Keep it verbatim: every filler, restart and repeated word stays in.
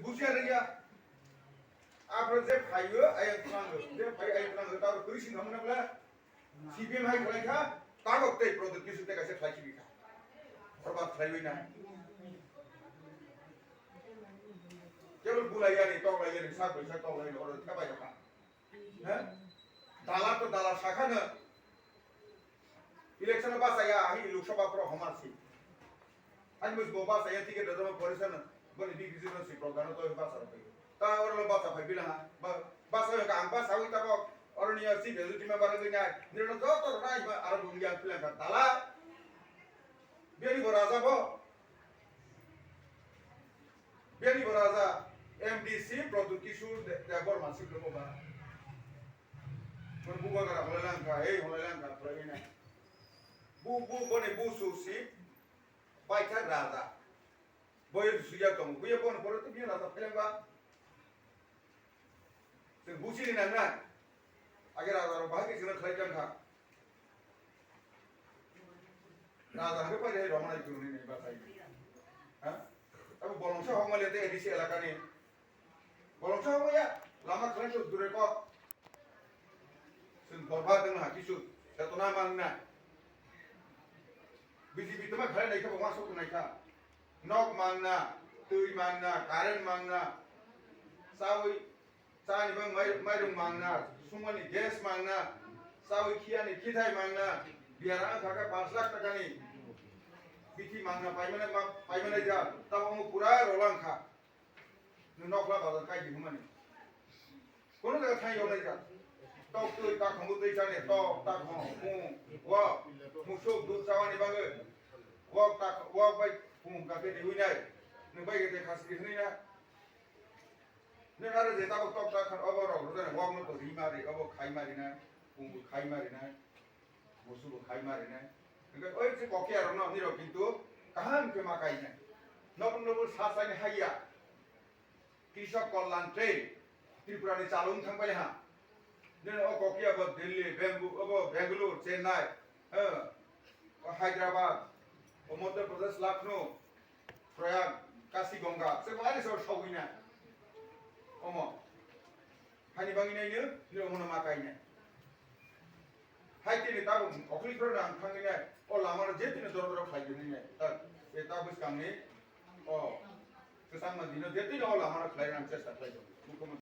Bujiya rwya. Aphro je phaio, ayang thango. Je phaio, ayang thango. Tabo kwrwi sing khamna bla. C P M hai khlai kha, tabok tei Pradyot Kishore tei kaisa khlai simi kha. Borbad khlaiwi na. Kebol bulai yani, tok lai yani, sak bai sak tok lai yani, oro kha bai kha. He? Dala to dala sakha no. Election o bachaya, ahi Lok Sabha pro homar si. Ani mus bo bachaya ticket dodoma porisa no. Boni B P C no si program no to bacha rok. Ta oro lo bacha phai bilang ha. Ba, bacha yo ka ang bacha wi ta bo. Oro ni si be ti ma bar ngai. Ni no joto rai ba aro bung yang bilang ka dala. Bini bo raja bo. Bini bo raja M D C Pradyot Kishore De-, Debbarma si ko ba. Bun buga gara holai lang ka, ei holai lang ka, holai na. Bu, bu, boni bu su si, paithak raja. Boyo suya tong, buya bon pore to biya raja pheleng ba. Chwng buchini nang na. Age raja rok bahai ke chwngno khlai tong kha. Raja hake pai rok manai chwngni ni ba sai. Ha? Abo bolong sa hokmali te A D C elaka ni. Bolong sa hokmaya, lama khlai to dure ko. Chwng borba tongna ha kisu chetona mangna. B J P tama khlai naikha bo wasuk naikha. Nok mangna, twi mangna, current mangna. Chawi, chani bang mai-, mairung mangna, sumani gas mangna. Chawi khiyani khithai mangna. Biyar ang thaka panch lakh takani. Bithi mangna paimana ma-, paimana ja. Tamo mo pura rolang kha. Nwng nokla bazar kai di hwnmani. Kono jaga thai yolai jak. Tok twi takhongo twi chani, tok takhong, mung, wok, musuk, dud chawani bagwi. Wok tak-, wok bai pung kake di hwnai. Nwng bai kete khasi di hwnai na. Nwng aro je tabuk tok takhon obo rok rwjani wok no to ri mari, obo khai mari na, pung khai mari na. Musubo khai mari nai. Hingke oi je kokiya rok no nirok kintu kaham khe ma kai nai. Nokol nokol sa sai ni haiya. Krishok Kalyan Trail Tripura ni chalung thang pai ha. Nini o kokiya bo Delhi, Bengu-, obo Bangalore, Chennai, eh, o Hyderabad, o Madhya Pradesh, Lucknow, Prayag, Kashi Ganga, se bo ani sor sogwi na. Omo. Hani bangwi nai no, nirok mono ma kai nai. Hai tini tabuk okhli khoro nang thangwi nai, o lama no je tini doro doro khlai tini nai. Ta, e ta bwskang ni, o, kwchangma dino je tini o lama no khlai nang chesta khlai tongo. Mukhyamantri